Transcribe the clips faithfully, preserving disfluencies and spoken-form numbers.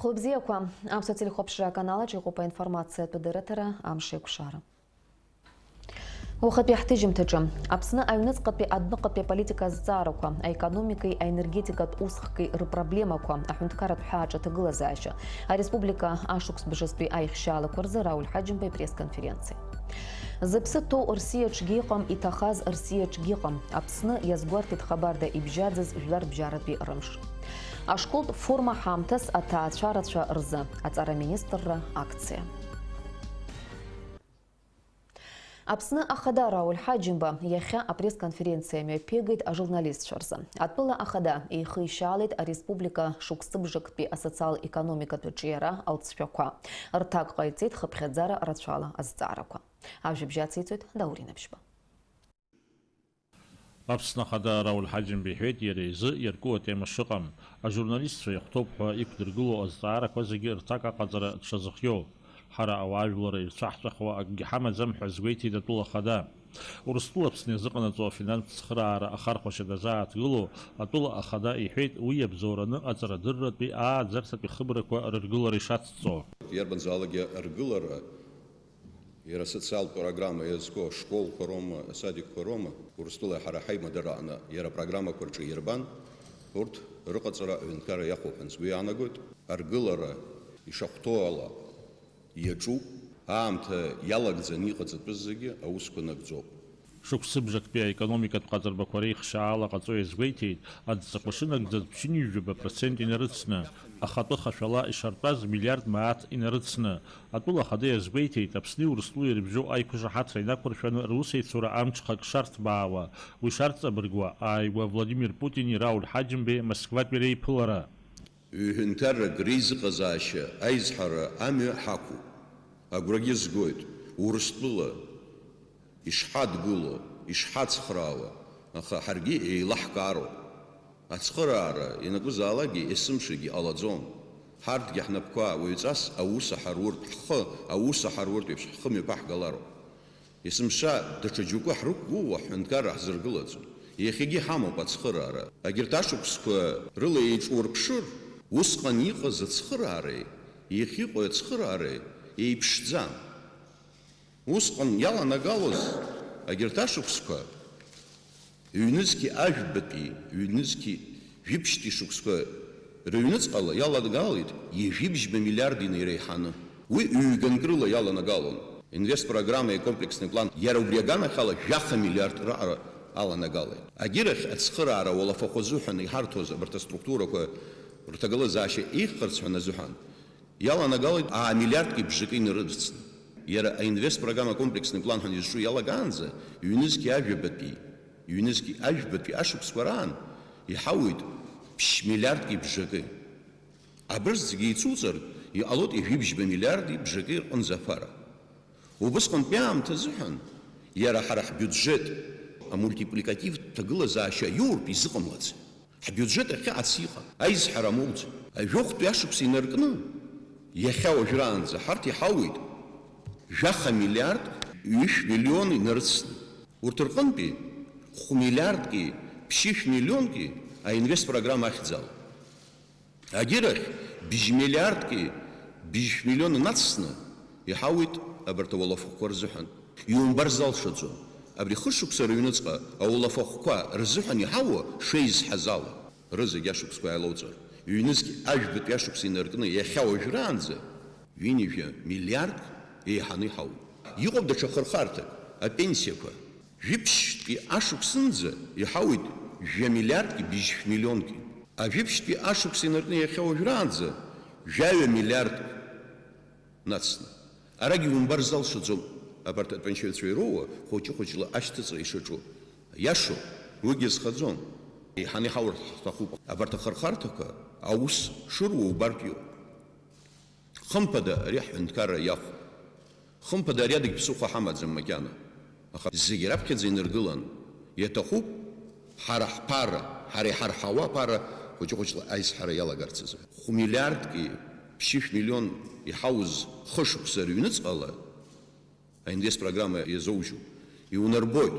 Хәылбзиақәа, Аԥсуа телехәаԥшра аканалаҿ иҟоуп аинформациатә дырраҭара Амш еиқәшара. Уахатәи ҳҭыжьымҭаҿы, Аԥсны аҩныҵҟатәи адәныҟатәи аполитика азҵаарақәа, аекономикеи аенергетикатә усхки рыпроблемақәа, аҳәынҭқарратә ҳәааҿы аҭагылазаашьа, ареспублика ашықәс бжазтәи аихшьаалақәа рзы Рауль Ҳаџьымба ипресс-конференциа. Зыԥсы ҭоу рсиаҿгьы ыҟам, иҭахаз рсиаҿгьы ыҟам. Аԥсны иазгәарҭеит хабарда ибжьаӡыз жәларбжьаратәи рымш. Ашколтә форма ҳамҭас аҭаацәа рацәа рзы аҵара министрра акциа. Аԥсны ахада Рауль Ҳаџьымба иахьа апресс-конференциа мҩаԥигеит ажурналистцәа рзы. Атәыла ахада еихишьаалеит ареспублика шықәсыбжактәи асоциал-економикатә ҿиара алҵшәақәа. Рҭак ҟаиҵеит хыԥхьаӡара рацәала азҵаарақәа. Ажәабжь ациҵоит Даур Инаԥшьба. Аԥсны Ахада Рауль Ҳаџьымба иҳәеит, иара изы иарку атема шыҟам, ажурналистцәа иахәҭоуп ҳәа иқәдыргылоу азҵаарақәа зегьы рҭак аҟаҵара дшазыхиоу. Ҳара ауаажәларра ирцәаҳҵахуа акгьы ҳамаӡам ҳәа азгәеиҭеит атәыла ахада. Урыстәыла Аԥсны иазыҟанаҵо афинанстә цхыраара ахархәашьа дазааҭгыло атәыла ахада иҳәеит, уи иабзоураны аҵарадырратәи ааӡарҭатәи хыбрақәа рыргылара ишацҵо. Иарбанзаалакгьы аргылара Иара асоциалтә программа иазку ашколқәа роума, асадикқәа роума, Урыстәыла ҳара ҳаимадара аҟны иара апрограммақәа рҿы ирбан, урҭ рыҟаҵара аҳәынҭқарра иахәо ҳәа сгәы иаанагоит. Аргылара ишахәҭоу ала иаҿуп, аамҭа иалагӡаны иҟаҵатәыз зегьы аусқәа нагӡоуп. Шықәсыбжактәи аекономикатә ҟаҵарбақәа реихшьаала ҟаҵо иазгәеиҭеит, адҵақәа шынагӡаз ԥшьынҩажәаба процент инарыцны, ахатәы хашәала ишартәаз миллиард мааҭ инарыцны. Атәыла ахада иазгәеиҭеит, Аԥсни Урыстәылеи ирыбжьоу аиқәшаҳаҭра инақәыршәаны русеицура амҽхак шарҭбаауа, уи шарҵабыргуа, ааигәа Владимир Путини Рауль Ҳаџьымбеи Москватәи реиԥылара. Ҩ-ҳәынҭқаррак реизыҟазаашьа аизҳара амҩа ҳақәуп. Агәрагьы згоит, Урыстәыла ишҳадгыло, ишҳацхраауа, аха ҳаргьы еилаҳкаароуп. Ацхыраара ианакәызаалакгьы есымшагьы ҟалаӡом. Ҳарҭгьы ҳнапқәа уаҩҵас аус аҳаруртә, ҳхы аус аҳаруртә еиԥш ҳхы мҩаԥаҳгалароуп. Есымша даҽа џьоукы ҳрықәгәыӷуа ҳҳәынҭқарра ҳзыргылаӡом. Иахьагьы ҳамоуп ацхыраара. Егьырҭ ашықәсқәа рыла еиҿурԥшыр, усҟан иҟаз ацхыраареи иахьа иҟоу ацхыраареи еиԥшӡам. Усҟан иаланагалоз егьырҭ ашықәсқәа, ҩнызқьи ажәбатәи, ҩнызқьи жәибжьтәи шықәсқәа рыҩныҵҟала иалагалеит ҩажәибжьба миллиард инеиреиҳаны. Уи ҩганк рыла иаланагалон. Инвестпрограммеи акомплексный план иара убри аганахьала жәаха миллиард раҟара аланагалеит. Агьырахь ацхыраара уалафахә азыҳәан иҳарҭоз абарҭ аструктурақәа рҭагылазаашьа еиӷьхарц ҳәа азыҳәан Иаланагалоит аа миллиардки бжаки инарыдҵны. Иара аинвестпрограмма акомплексный план ҳәа изҿу иалагаанӡа, ҩнызқьи ажәабатәи, ҩнызқьи ажәбатәи ашықәсқәа раан иҳауеит ԥшь миллиардки бжаки. Абырҭ зегьы еицуҵар, иҟалоит ҩажәибжьба миллиарди бжаки рҟынӡа аԥара. Убысҟантәи аамҭа азыҳәан, иара ҳара ҳбиуџьет амультипликативтә ҭагылазаашьа иоуртә изыҟамлац. Ҳбиуџьет ахьы аци иҟан, аизҳара амоуӡеит. Ажәохәтәи ашықәс инаркны, иахьа уажәраанӡа ҳарҭ иҳауеит жәаха миллиард ҩышә миллион инарыцны. Урҭ рҟынтәи хә миллиардки ԥшьышә миллионки аинвестпрограмма ахьӡала. Агьырахь, бжь миллиардки бжьышә миллион нацсны иҳауит абарҭ ауалафахәқәа рзыҳәан. Иумбар залшаӡом, абри хышықәса рыҩныҵҟа ауалафахәқәа рзыҳәан иҳауа шеизҳаз ала, рызегь ашықәсқәа иалоуҵар, ҩнызқь ажәбатәи ашықәс инаркны иахьа уажәраанӡа ҩынҩажәа миллиардк еиҳаны иҳауп. Иҟоуп даҽа хырхарҭак, апенсиақәа. Жәиԥшьтәи ашықәсынӡа иҳауит жәа миллиардки бжьышә миллионки. Ажәиԥшьтәи ашықәс инаркны иахьа уажәраанӡа жәаҩа миллиардк нацны. Арагь иумбар залшаӡом абарҭ атәанчаҩцәа ироуа хәыҷы-хәыҷла ашьҭыҵра ишаҿу. Иашоуп, уигьы зхаӡом. Еиҳаны иҳаур ҳҭахуп. Абарҭ ахырхарҭақәа аус шыруа убартә иҟоуп. Хымԥада, ари ҳҳәынҭқарра иахәом. Хымԥада, ари адагь ԥсыхәа ҳамаӡам макьана. Аха зегь раԥхьаӡа инаргылан, иаҭахуп ҳара ҳԥара, ҳара иҳарҳауа аԥара хәыҷы-хәыҷла аизҳара иалагарц азы. Хә миллиардки ԥшьышә миллион иҳауз хышықәса рыҩныҵҟала аинвестпрограмма иазоужьуп. Иунарбоит,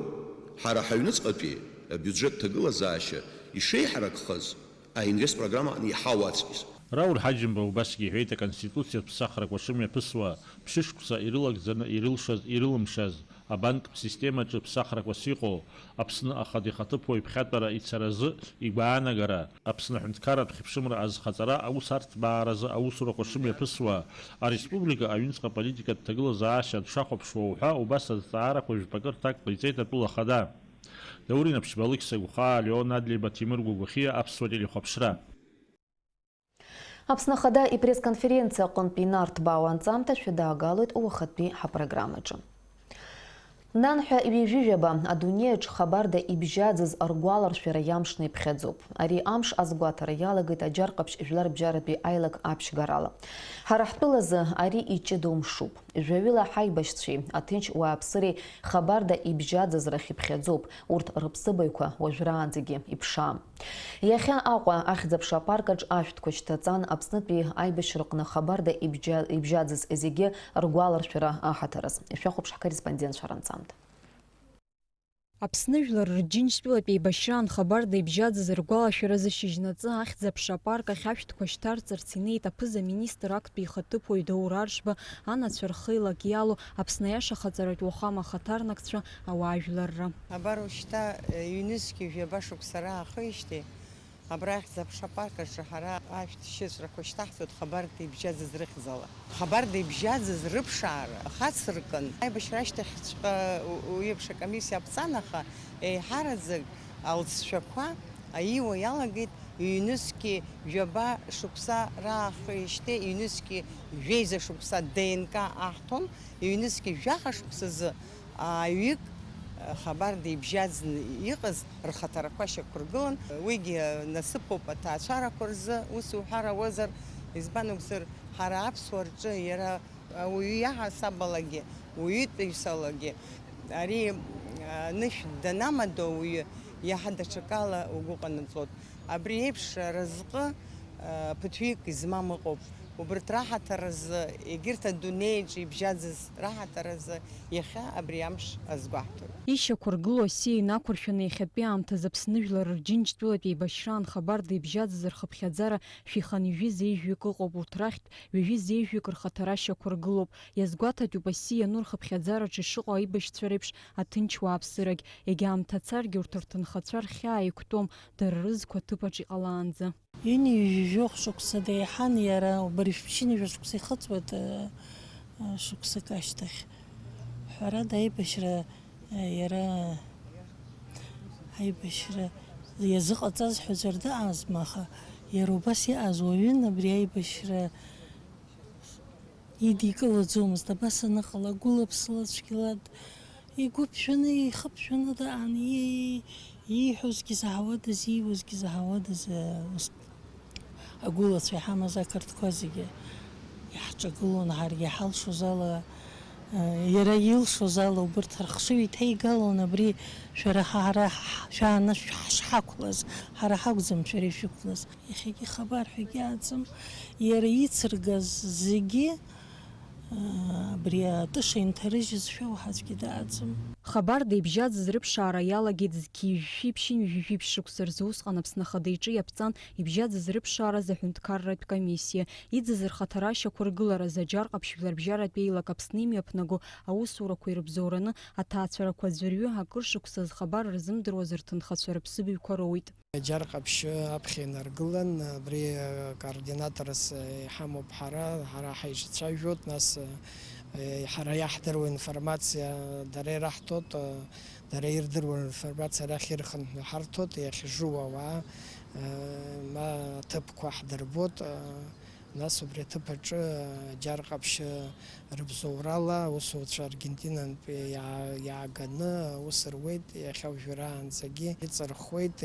ҳара ҳаҩныҵҟатәи абиуџьет ҭагылазаашьа ишеиҳаракхаз аинвестпрограмма аҟны иҳауа аҵкьыс. Рауль Ҳаџьымба убасгьы иҳәеит, аконституциатә ԥсахрақәа шымҩаԥысуа, ԥшьышықәса ирылагӡаны ирылшаз, ирылымшаз, абанктә системаҿы ԥсахрақәас иҟоу, Аԥсны ахада ихаҭыԥуаҩ ԥхьатәара ицаразы игәаанагара, Аԥсны аҳәынҭқарратә хьыԥшымра азхаҵара аус арҭбааразы аусурақәа шымҩаԥысуа, ареспублика аҩныҵҟа аполитикатә ҭагылазаашьа дшахәаԥшуа уҳәа, убас азҵаарақәа жәпакы рҭак ҟаиҵеит атәыла ахада. Даур Инаԥшьба, Алықьса Гәхаа, Леон Адлеиба, Ҭемыр Гәагәахиа, Аԥсуа телехәаԥшра. Аԥсны Ахада ипресс-конференциа аҟынтә инарҭбаау анҵамҭа шәыдаагалоит уахатәи ҳапрограммаҿы. Нанҳәа ҩажәижәаба адунеиаҿ хабарда ибжьаӡыз ргәаларшәара иамшны иԥхьаӡоуп. Ари амш азгәаҭара иалагеит Аџьар Ҟаԥшь жәларбжьаратәи аилак аԥшьгарала. Ҳара ҳтәылазы ари иҷыдоу мшуп. Жәаҩыла ҳаибашьцәеи аҭынч уааԥсыреи хабарда ибжьаӡыз рахь иԥхьаӡоуп, урҭ рыԥсыбаҩқәа уажәраанӡагьы иԥшаам. Иахьа Аҟәа ахьӡ-аԥша апарк аҿы ашәҭқәа шьҭаҵан, Аԥснытәи аибашьраҟны хабарда ибжьа-, ибжьаӡыз зегьы ргәаларшәара аҳаҭыраз. Шәахәаԥш ҳкорреспондентцәа ранҵамҭа. Аԥсны жәлар рџьынџьтәылатә еибашьраан хабарда ибжьаӡыз ргәалашәаразы шьыжьнаҵы ахьӡ-аԥша апарк ахь ашәҭқәа шьҭарҵарц инеит аԥыза-министр актәи ихаҭыԥуаҩ Даур Аршба, анацәа рхы-илак иалоу Аԥсны аиаша хаҵаратә уахәама ахаҭарнакцәа, ауаажәларра. Абар ушьҭа, э, ҩнызқьи жәаба шықәса раахижьҭеи, абра ахьӡ-аԥша апарк аҿы ҳара ашәҭ шьыҵәрақәа шьҭаҳҵоит хабарда ибжьаӡыз рыхьӡала. Хабарда ибжьаӡыз рыԥшаара ахацыркын, аибашьра ашьҭахьҵәҟьа у-, уи еиԥш акомиссиа аԥҵан, аха еиҳараӡак алҵшәақәа аиуа иалагеит, ҩнызқьи жәаба шықәса раахижьҭеи ҩнызқьи жәеиза шықәса Д Н К аҳҭон, ҩнызқьи жәаха шықәсазы ааҩык, э, хабарда ибжьаӡны иҟаз рхаҭарақәа шьақәыргылан. Уигьы насыԥуп аҭаацәарақәа рзы, ус уҳәар ауазар, избан акәзар, ҳара аԥсуаа рҿы иара ауаҩы иаҳасабалагьы, уаҩытәыҩсалагьы ари, э, анышә данамадоу ауаҩы иаҳа даҽакала угәы ҟанаҵоит. Абри еиԥш аразҟы, э, ԥыҭҩык измам ыҟоуп. Убырҭ раҳаҭыр азы, егьырҭ адунеиаҿ ибжьаӡыз раҳаҭыр азы иахьа абри амш азгәаҳҭоит. Ишьақәыргылоу асиа инақәыршәаны иахьатәи аамҭазы Аԥсны жәлар рџьынџьтәылатә еибашьраан хабарда ибжьаӡыз рхыԥхьаӡара шәиханы ҩажәи жәаҩык ыҟоуп, урҭ рахьтә ҩажәи жәаҩык рхаҭара шьақәыргылоуп. Иазгәаҭатәуп асиа иану рхыԥхьаӡараҿы ишыҟоу аибашьцәа реиԥш аҭынч уааԥсырагь. Егьа аамҭа царгьы урҭ рҭынхацәа рхьаа еиқәтәом, дара рызқәа аҭыԥаҿ иҟалаанӡа. Ҩынҩажәижәохә шықәса деиҳан иара, убри шәԥшьынҩажәа шықәса ихыҵуеит, э, э, шықәсык ашьҭахь. Ҳәарада, аибашьра, э, иара аибашьра иазыҟаҵаз ҳәа аӡәыр дыҟазма, аха иара убас иҟаз уаҩын абри аибашьра идикылаӡомызт, абас аныҟала, гәыла-ԥсыла цәгьала д-, игәы ԥжәаны, ихы ԥжәаны даан, и-, ииҳәозгьы заҳауадаз, ииуазгьы заҳауадаз, э, ус агәылацәа иҳамаз ақырҭқәа зегьы иаҳҿагылон, ҳаргьы иҳалшоз ала, э, иара илшоз ала убырҭ рыхшыҩ иҭеигалон, абри шәара ҳара ҳ-, шәаанашә-, ҳшҳақәлаз, ҳара ҳакәӡам шәара ишәықәлаз. Иахьагьы хабар ҳәагьы аӡам, иара ицыргаз зегьы, аа, абри атыша инҭарыжьызшәа уаҳа аӡәгьы дааӡам. Хабарда ибжьаӡыз рыԥшаара иалагеит зқьи жәшәи ԥшьынҩажәи жәиԥшь шықәса рзы. Усҟан Аԥсны Ахада иҿы иаԥҵан ибжьаӡыз рыԥшаара азы аҳәынҭқарратә комиссиа. Иӡыз рхаҭара ашьақәыргыларазы Аџьар Ҟаԥшь жәларбжьаратә еилак Аԥсны имҩаԥнаго аусурақәа ирыбзоураны аҭаацәарақәа аӡәырҩы акыр шықәса зхабар рзымдыруаз рҭынхацәа рыԥсыбаҩқәа роуит. Аџьар Ҟаԥшьы аԥхьа инаргылан, абри координаторс иҳамоуп ҳара, ҳара ҳаицәажәоит, нас, ҳара иаҳдыруа информациа дара ираҳҭоит, дара ирдыруа информациа арахь ирхынҳәны ҳарҭоит, иахьжу ауаа, ма аҭыԥқәа ҳдырбоит. Нас убри аҭыԥ аҿы Аџьар Ҟаԥшьы рыбзоурала аусуцәа Аргентинантәи иаа-, иааганы аус руеит, иахьа уажәраанӡагьы иҵырхуеит,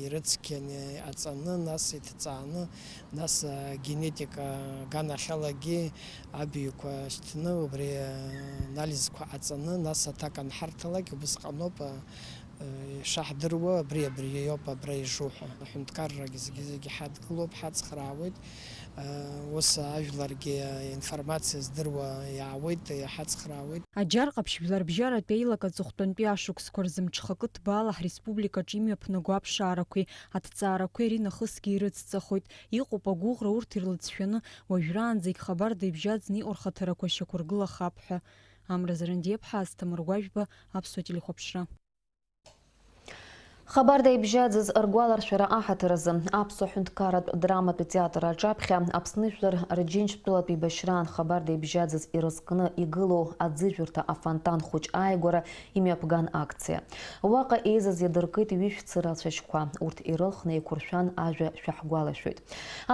ирыцқьаны иҟаҵаны, нас иҭҵааны, нас агенетика аганахьалагьы абаҩқәа шьҭны, убри анализқәа ҟаҵаны, нас аҭак анҳарҭалак, убысҟаноуп, Ишаҳдыруа, абри, абри иоуп абра ижу ҳәа. Аҳәынҭқаррагьы зегьы-зегьы ҳадгылоуп, ҳацхраауеит. Ус ажәларгьы аинформациа здыруа иаауеит, иҳацхраауеит. Аџьар Ҟаԥшь жәларбжьаратәи аилак аҵыхәтәантәи ашықәсқәа рзы мҽхакы ҭбаала ҳреспубликаҿы имҩаԥнаго аԥшаарақәеи аҭҵаарақәеи аринахысгьы ирыцҵахоит. Иҟоуп агәыӷра урҭ ирлыҵшәаны, уажәраанӡагь Хабарда ибжьаӡны иҟоу рхаҭарақәа шьақәыргылахап ҳәа. Амра Зарандиаԥҳа, Асҭамыр Гәажәба, Аԥсуа телехәаԥшра. Хабарда ибжьаӡыз ргәаларшәара аҳаҭыр азы Аԥсуа ҳәынҭқарратә драматә театр аҿаԥхьа Аԥсны жәлар рџьынџьтәылатә еибашьраан Хабарда ибжьаӡыз ирызкны игылоу аӡыжәырҭа афонтан хәыҷ ааигәара имҩаԥган акциа. Уаҟа еизаз иадыркит ҩышә цыра ацәашьқәа, урҭ ирылхны еиқәыршәан ажәа шәаҳгәалашәоит.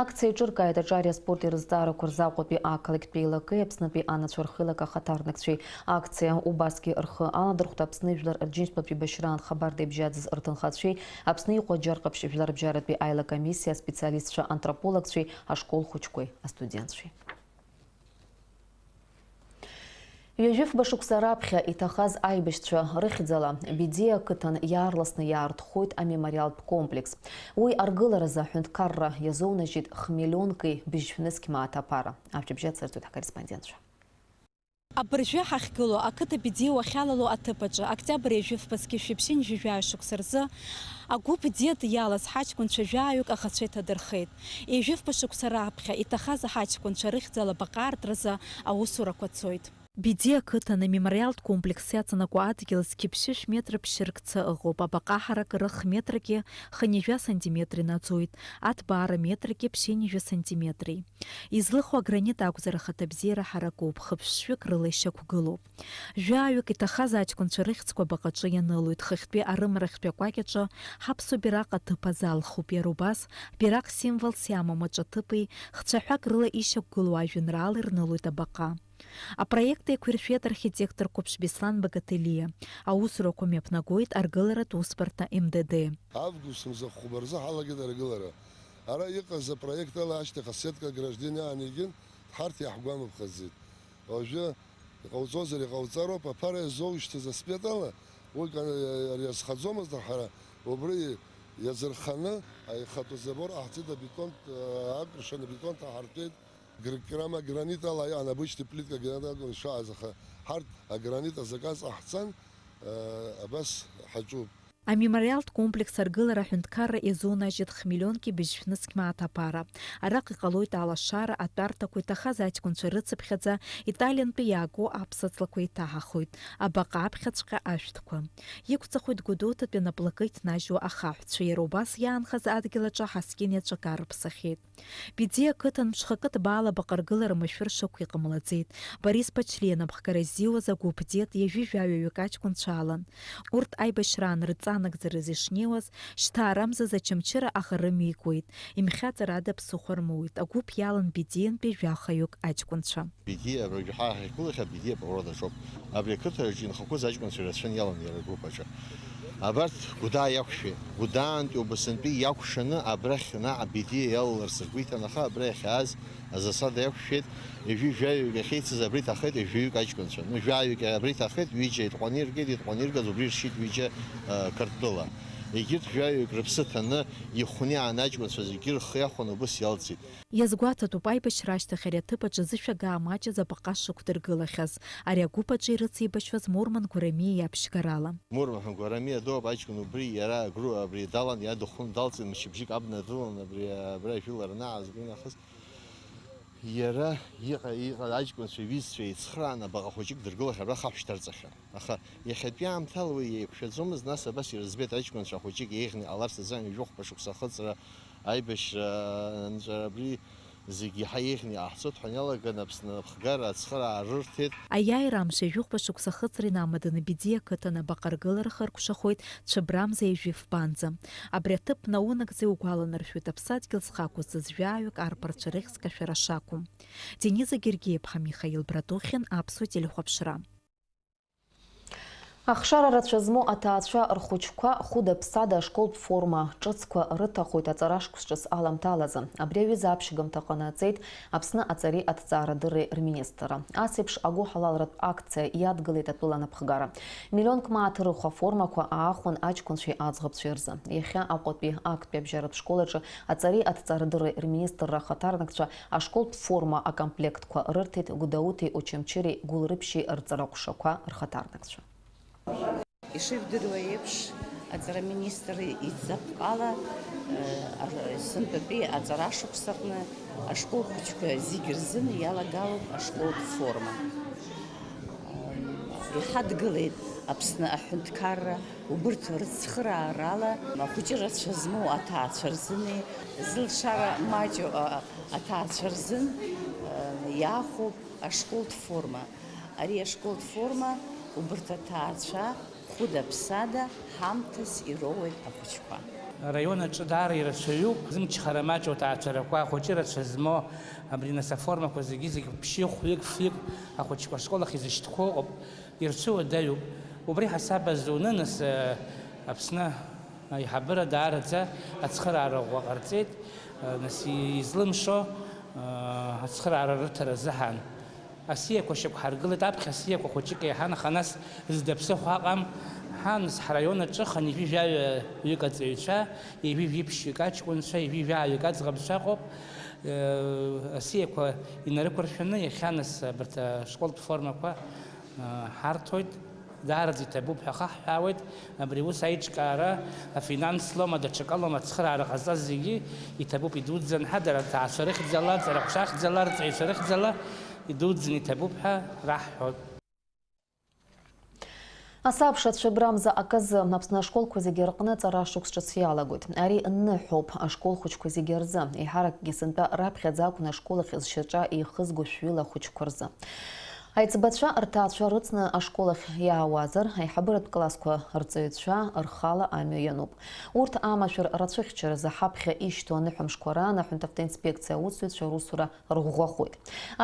Акциа еиҿыркааит аҿари аспорти рызҵаарақәа рзы Аҟәатәи ақалақьтә еилакеи Аԥснытәи анацәа рхеилак ахаҭарнакцәеи. Акциа убасгьы рхы аладырхәт Аԥсны жәлар рџьынџьтәылатә еибашьраан Хабарда ибжьаӡыз рҭынхацәеи, Аԥсны иҟоу Аџьар Ҟаԥшь жәларбжьаратәи аилакомиссиа аспециалистцәа, антропологцәеи, ашкол хәыҷқәеи астудентцәеи. Ҩажәифба шықәса раԥхьа иҭахаз аибашьцәа рыхьӡала Бедиа ақыҭан иаарласны иаартхоит амемориалтә комплекс. Уи аргыларазы аҳәынҭқарра иазоунажьит хмелионки быжьшәнызқь мааҭ аԥара. Абжьыбжьы ацырҵоит ҳкорреспондентцәа. Абыржәы ҳахьгылоу ақыҭа Бедиа уахьалало аҭыԥ аҿы, октиабр ҩажәифба зқьи жәшәи ԥшьынҩажәи жәаҩа шықәса рзы агәыԥ Дед иалаз ҳаҷкәынцәа жәаҩык аӷацәа иҭадырхеит. Ҩажәифба шықәса раԥхьа иҭахаз аҳаҷкәынцәа рыхьӡала абаҟа аартразы аусурақәа цоит. Бедиа ақыҭан амемориалтә комплекс иаҵанакуа адгьыл зқьи ԥшьышә метр ԥшьыркца ыҟоуп, абаҟа ҳаракыра хметрки хынҩажәа сантиметри наӡоит, аҭбаара метрки ԥшьынҩажәа сантиметри. Излыху агранит акәзар, ахаҭабзиара ҳаракуп, хыԥшшәык рыла ишьақәгылоуп. Жәаҩык иҭахаз аҷкәынцәа рыхьӡқәа абаҟаҿы ианылоит, хыхьтәи арымрахьтәи акәакь аҿы ҳаԥсуа бираҟ аҭыԥ азалхуп, иара убас, бираҟ символс иамам аҿаҭыԥи, хцәаҳәак рыла ишьақәгылоу ажәеинраалеи рнылоит абаҟа. Апроект еиқәиршәеит архитектор қәыԥш Беслан Багателиа. Аусурақәа мҩаԥнагоит аргыларатә усбарҭа М Д Д. Август мза хәба рзы ҳалагеит аргылара. Ара иҟаз апроект ала ашьҭахь асетка ограждение аанигеит, ҳарҭ иаҳгәамԥхаӡеит. Уажәы иҟауҵозар иҟауҵароуп, аԥара иазоушьҭыз аспет ала, уи ка-, ари азхаӡомызт, ҳара убри иазырханы аихатәы забор ҟаҳҵеит, абетон, акәыршан абетон ҭаҳартәеит. Гр-, килограмма гранит ала, иан обычный плитка гранит акәын ишааз, аха ҳарҭ агранит азаказ ҟаҳҵан, э, абас ҳаҿуп. Амемориалтә комплекс аргылара аҳәынҭқарра иазунажьит хмелионки быжьшәнызқь мааҭ аԥара. Араҟа иҟалоит алашара, атәарҭақәа, иҭахаз аҷкәынцәа рыцыԥхьаӡа, Италиантәи иаагоу аԥсаҵлақәа еиҭаҳахоит, абаҟа аԥхьаҵәҟьа ашәҭқәа. Иқәҵахоит Гәдоуҭатәи анаплакы иҭнажьуа ахаҳәцәа, иара убас иаанхаз адгьыл аҿы аҳаскьын иаҿакы аарыԥсахьеит. Бедиа ақыҭан мҽхакы ҭбаала абаҟа аргылара машәыршақә иҟамлаӡеит. Борис Ԥачлиа анапхгара ззиуаз агәыԥ Дед ҩажәи жәаҩаҩык аҷкәынцәа алан. Урҭ аибашьраан рҵанагӡараз ишнеиуаз, шьҭаарамзаз Очамчыра аӷа рымҩа икуеит. Имхьаҵыр ада ԥсыхәа рмоуит. Агәыԥ иалан Бедиантәи жәахаҩык аҷкәынцәа. Бедиа абыржәы ҳа ҳахьгылахьа Бедиа Павлов аҿоуп. Абри ақыҭараҿы инхақәоз аҷкәынцәа ирацәан иалан иара агәыԥ аҿы. Абарҭ Гәдаа иақәшәеит. Гәдаантәи Убасынтәи иакәшаны абрахь наҟ Бедиа иалаларц ргәы иҭан, аха абра иахьааз азасада иақәшәеит. Ҩажәи жәаҩык ахьеицыз абра иҭахеит ҩажәаҩык аҷкәынцәа. Ну, жәаҩык абра иҭахеит, ҩыџьа итҟәаны иргеит, итҟәаны иргаз убри иршьит ҩыџьа, э, Қырҭтәыла. Егьырҭ жәаҩык рыԥсы ҭаны ихәны иаан аҷкәынцәа зегьы рхы иахәаны убыс иалҵит. Иазгәаҭатәуп, аибашьра ашьҭахь ари аҭыԥ аҿы зышәагаа маҷыз абаҟа шықәдыргылахьаз, ари агәыԥ аҿы ирыцеибашьуаз Мурман Гәарамиа иаԥшьгарала. Мурман Гәарамиа доуп аҷкәын, убри иара агру-, абри далан, иара дыхәны далҵын, мчыбжьык абна дрылан, абри, абра ажәылара анаазго нахыс. Иара иҟа-, иҟаз аҷкәынцәа, иҩызцәа еицхрааны абаҟа хәыҷык дыргылахьан, абра хаҳә шьҭарҵахьан. Аха иахьатәи аамҭала уи еиқәшәаӡомызт, нас абас ирыӡбеит аҷкәынцәа хәыҷык еиӷьны иҟаларц азы ҩажәи хәба шықәса ахыҵра, аибашьра анҵәара, абри зегь иаҳа еиӷьны иҟаҳҵоит ҳәа иалаган Аԥсны аԥхгара ацхыраара рырҭеит. Аиааира амш ҩажәи хәба шықәса ахыҵра инамаданы Бедиа ақыҭан абаҟа аргылара хыркәшахоит цәыббрамза ҩажәи фбанӡа. Абри аҭыԥ наунагӡа иугәаланаршәоит аԥсадгьыл зхы ақәызҵаз жәаҩык арԥарцәа рыхьӡ кашәара шакәу. Дениза Гергиеԥҳа, Михаил Братухин, Аԥсуа телехәаԥшра. Ахшара рацәа змоу аҭаацәа рхәыҷқәа хәыда-ԥсада ашколтә форма ҿыцқәа рыҭахоит аҵара шықәс ҿыц аламҭалазы. Абри аҩыза аԥшьгамҭа ҟанаҵеит Аԥсны аҵареи аҭҵаарадырреи рминистрра. Ас еиԥш агәыҳалалратә акциа иадгылеит атәыла анапхгара. Миллионк мааҭ рыхә аформақәа аахәон аҷкәынцәеи аӡӷабцәеи рзы. Иахьа Аҟәатәи актәи абжьаратә школ аҿы аҵареи аҭҵаарадырреи рминистрра ахаҭарнакцәа ашколтә форма акомплектқәа рырҭеит Гәдоуҭеи Очамчыреи Гәылрыԥшьи рҵара ҟәшақәа рхаҭарнакцәа. Ишыжәдыруа еиԥш, аҵара министр иҵакала, э, а-, сынтәатәи аҵара ашықәсаҟны ашкол хәыҷқәа зегьы рзын иалагалоуп ашколтә форма. Иҳадгылеит Аԥсны аҳәынҭқарра, убырҭ рыцхыраарала ахәыҷы рацәа змоу аҭаацәа рзыни, зылшара маҷу, а, аҭаацәа рзын, а, иаахәоуп ашколтә форма. Ари ашколтә форма убырҭ аҭаацәа хәыда-ԥсада ҳамҭас ироуеит ахәыҷқәа. Араион аҿы даара ирацәаҩуп зымчхара маҷу аҭаацәарақәа, ахәыҷы рацәа змоу, абри нас аформақәа зегьы-зегь ԥшьҩык, хәҩык, фҩык ахәыҷқәа ашкол ахь изышьҭқәоу ыҟоуп, ирцәыуадаҩуп. Убри ҳасаб азуны, нас, э, Аԥсны аиҳабыра даараӡа ацхыраара ӷәӷәа ҟарҵеит, э, нас излымшо, э, ацхыраара рыҭара азыҳәан. Асиақәа шьақәҳаргылеит, аԥхьа асиақәа хәыҷык еиҳан, аха нас зда ԥсыхәа аҟам. Ҳан, ҳраион аҿы хынҩажәи жәаҩа ҩык аҵаҩцәа, ҩажәи жәиԥшьҩык аҷкәынцәа, ҩажәи жәаҩык аӡӷабцәа ыҟоуп. Э, асиақәа инарықәыршәаны, иахьа нас абарҭ ашколтә формақәа, э, ҳарҭоит. Даараӡа иҭабуп ҳәа хаҳҳәаауеит. Абри ус аиҿкаара афинанслома, даҽакалома ацхыраара ҟазҵаз зегьы иҭабуп, идуӡӡан ҳәа, дара рҭаацәа рыхьӡала, аҵара ҟәша ахьӡала, рҵаҩцәа рыхьӡала идуӡӡан иҭабуп ҳәа раҳҳәоит. Асабша цәыбрамза аказы, Аԥсны ашколқәа зегьы рҟны аҵара шықәс ҿыц иалагоит. Ари ныҳәоуп ашкол хәыҷқәа зегьы рзы. Еиҳаракгьы сынтәа раԥхьаӡа акәын ашкол ахь зшьаҿа еихызго шәҩыла ахәыҷқәа рзы. Аиҵбацәа рҭаацәа рыцны ашкол ахь иаауазар, аиҳабыратә классқәа рҵаҩцәа рхала амҩа иануп. Урҭ амашәыр рацәыхьчаразы ҳаԥхьа ишьҭоу аныҳәамшқәа раан аҳәынҭавтоинспекциа аусзуҩцәа русура рӷәӷәахоит.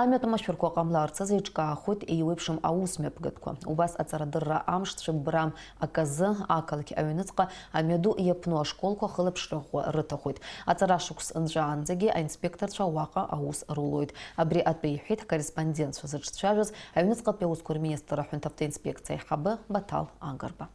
Амҩатә машәырқәа ҟамларц азы еиҿкаахоит еиуеиԥшым аус мҩаԥгатәқәа. Убас аҵарадырра амш цәыббрам аказы ақалақь аҩныҵҟа амҩаду иаԥну ашколқәа хылаԥшра ӷәӷәа рыҭахоит. Аҵара шықәс нҵәаанӡагьы аинспекторцәа уаҟа аус рулоит. Абри атәы иҳәеит ҳкорреспондентцәа зыҿцәажәоз аҩныҵҟатәи аусқәа рминистр аҳәынҭавтоинспекциа аиҳабы Баҭал Агрба.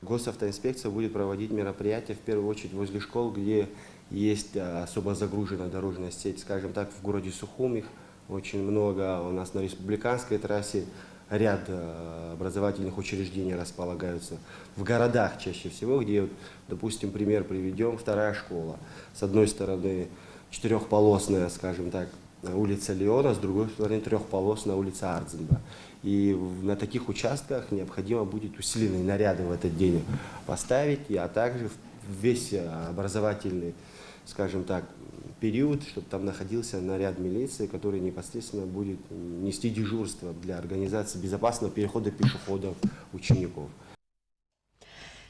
Госавтоинспекция будет проводить мероприятия в первую очередь возле школ, где есть, а, особо загруженная дорожная сеть. Скажем так, в городе Сухум их очень много. У нас на республиканской трассе ряд, а, образовательных учреждений располагаются. В городах чаще всего, где, вот, допустим, пример приведем, вторая школа. С одной стороны, четырехполосная, скажем так, улица Леона, с другой стороны, трёхполосная улица Ардзинба. И в-, на таких участках необходимо будет усиленные наряды в этот день поставить, и, а также в-, весь, э, образовательный, скажем так, период, чтобы там находился наряд милиции, который непосредственно будет нести дежурство для организации безопасного перехода пешеходов, учеников.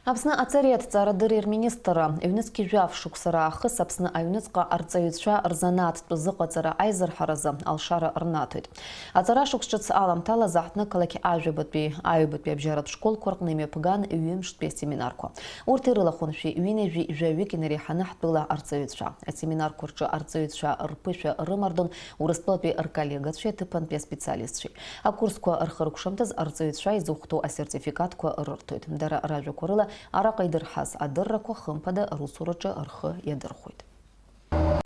Аԥсны аҵареи аҭҵаарадырреи рминистрра, ҩнызқь жәаф шықәса раахыс Аԥсны аҩныҵҟа арҵаҩцәа рзанааҭтә зыҟаҵара аизырҳаразы алшара рнаҭоит. Аҵара шықәс ҿыц аламҭалаз аҳҭны-қалақь Ажәабатәи, аҩбатәи абжьаратә школқәа рҟны имҩаԥган ҩымштәи асеминарқәа. Урҭ ирылахәын шәи ҩынҩажәи жәаҩык инареиҳаны ҳтәыла арҵаҩцәа. Асеминарқәа рҿы арҵаҩцәа рԥышәа рымардон Урыстәылатәи рколлегацәеи аҭыԥантәи аспециалистцәеи. Акурсқәа рхыркәшамҭаз арҵаҩцәа изыхәҭоу асертификатқәа рырҭоит. Дара ражәақәа рыла, араҟа идырҳаз адыррақәа хымԥада русураҿы рхы иадырхәоит.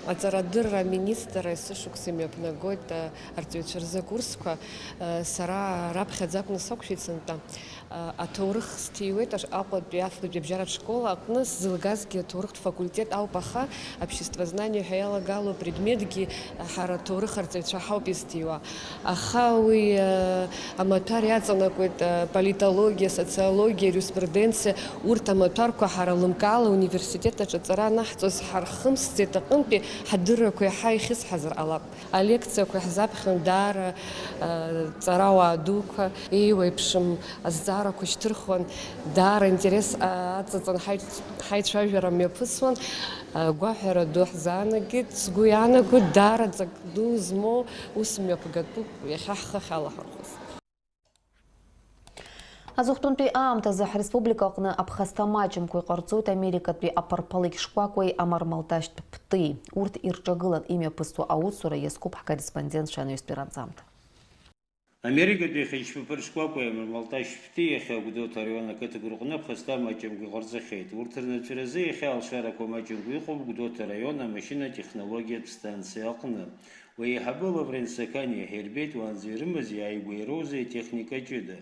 Аҵарадырра аминистрра есышықәса имҩаԥнагоит, а, арҵаҩцәа рзы акурсқәа. А, сара раԥхьаӡа акәны сақәшәеит сынтәа. А, аҭоурых сҭиуеит аш-, Аҟәатәи афбатәи абжьаратә школ аҟны, сзылгазгьы аҭоурыхтә факультет ауп, аха обществознание ҳәа иалагало предметгьы ҳара аҭоурых арҵаҩцәа ҳауп изҭиуа. Аха уи, э, амаҭәар иаҵанакуеит, э, политологиа, социологиа, юриспруденциа, урҭ амаҭәарқәа ҳара лымкаала ауниверситет аҿы аҵара анаҳҵоз ҳархымсӡеит аҟынтәи ҳдыррақәа иаҳа ихьысҳазар ҟалап. Алекциақәа иаҳзаԥхьон даара, э, ҵарауаа дуқәа, еиуеиԥшым азҵаарақәа шьҭырхуан, даара интерес, э, аҵаҵан ҳаи-, ҳаицәажәара мҩаԥысуан. Гәаҳәара ду ҳзаанагеит, сгәы иаанагоит, даара ҵак ду змоу ус мҩаԥгатәуп иахьа ҳхы ахьалаҳархәыз. Аҵыхәтәантәи аамҭазы ҳреспублика аҟны аԥхасҭа маҷымкәа иҟарҵоит Америкатәи аԥарԥалыкь шкәакәеи амармалташьтә ԥтыи. Урҭ ирҿагылан имҩаԥысуа аусура иазкуп ҳкорреспондентцәа анаҩстәи ранҵамҭа. Америкатәи ахьычԥаԥыр шкәакәеи амармалташьтә ԥтыи иахьа Гәдоуҭа араион ақыҭақәа рҟны аԥхасҭа маҷымкәа иҟарҵахьеит. Урҭ рнагӡаразы иахьа алшарақәа маҷымкәа иҟоуп Гәдоуҭа араион амашьына-технологиатә станциа аҟны. Уи аиҳабы Лаврент Сақаниа иаҳирбеит уаанӡа ирымаз иааигәа ироузеи атехника ҷыда.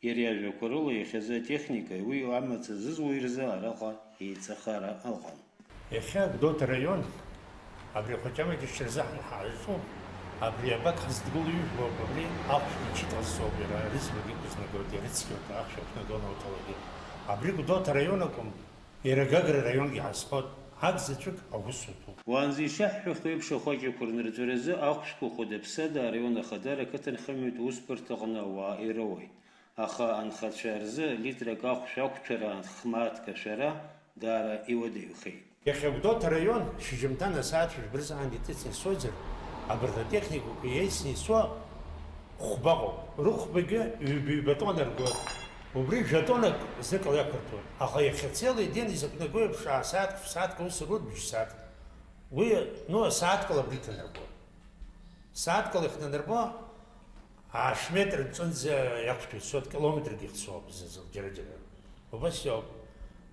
Иара иажәақәа рыла, иахьазы атехникеи уи амаҵ азызуи рзы араҟа еиҵахара ыҟан. Иахьа Гәдоуҭа араион абри ахәаҷамаҷ ишьра азыҳәан ҳаазҿу, абри абак ҳазҭгылоу ижәлоуп, абри ахәшә ичит ҟазҵоуп, иара рыӡбагьы ықәызнагоит, ирыцқьоит, ахәшә аԥнагон ауҭалгьы. Абри Гәдоуҭа араион акәым, иара Гагра араионгьы ҳазхоит, ак заҵәык аус уҭоуп. Уаанӡа ишаҳҳәахьоу еиԥш, ахәаҷақәа рнырҵәаразы ахәшәқәа хәыда-ԥсада араион ахадара ақыҭанхамҩатә усбарҭаҟны ауаа ироуеит. Аха анхацәа рзы литрак ахәшә ақәҭәараан хмааҭк ашәара даара иуадаҩхеит. Иахьа Гәдоуҭа араион шьыжьымҭан асааҭ жәба рзы аан иҭыҵны ицозар, абарҭ атехникақәа еицны ицо хәбаҟоуп. Рыхәбагьы ҩба-ҩба тонна ргоит. Убри жәа тоннак зныкала иақәырҭәоит. Аха иахьа целый день изықәнаго еиԥш, аа, сааҭк, шә-сааҭк аус руеит, бжь-сааҭк. Уи, ну, сааҭкала абри иҭанарго. Сааҭкала ихҭанарго, аш метр ҵәынӡа иақәшәоит, сот километргьы ихцоуп зынӡа, џьара-џьара. Убас иоуп.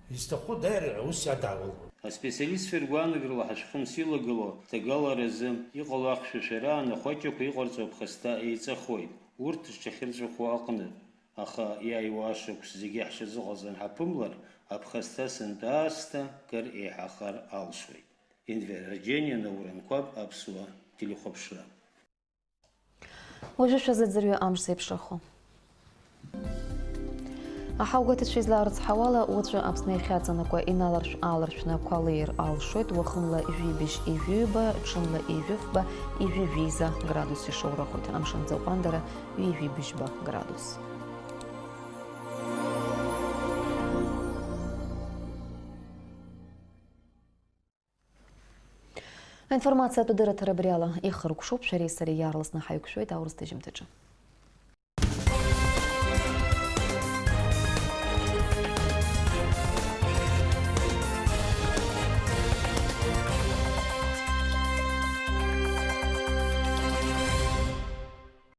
Изҭаху даара аус иадаулоит. Аспециалистцәа ргәаанагарала ҳашәхымс илагало ҭагаларазы иҟало ахәшәашәара анахәаҷақәа иҟарҵо аԥхасҭа еиҵахоит, урҭ зҽахьырҵәахуа аҟнытә. Аха иааиуа ашықәс зегьы ҳҽазыҟаҵан ҳаԥымлар, аԥхасҭа сынтәа-аасҭа кыр еиҳахар алшоит. Енвер Раџьениа, Науран Қәаб, Аԥсуа телехәаԥшра. Уажәы шәазыӡырҩы амш зеиԥшрахо. Аҳаугәаҭацәа излаарыцҳауала, уаҵәы Аԥсны иахьаҵанакуа иналаршә-ааларшәны ақәа леир алшоит, уахынла жәибжь ижәыҩба, ҽынла ижәыфба, ижәижәиӡа градус ишоурахоит, амшын ӡы аҟәандара ҩажәи быжьба градус. Аинформациатә дырраҭара абри ала ихыркәшоуп, шәареи сареи иаарласны ҳаиқәшәоит аурыс ҭыжьымҭаҿы.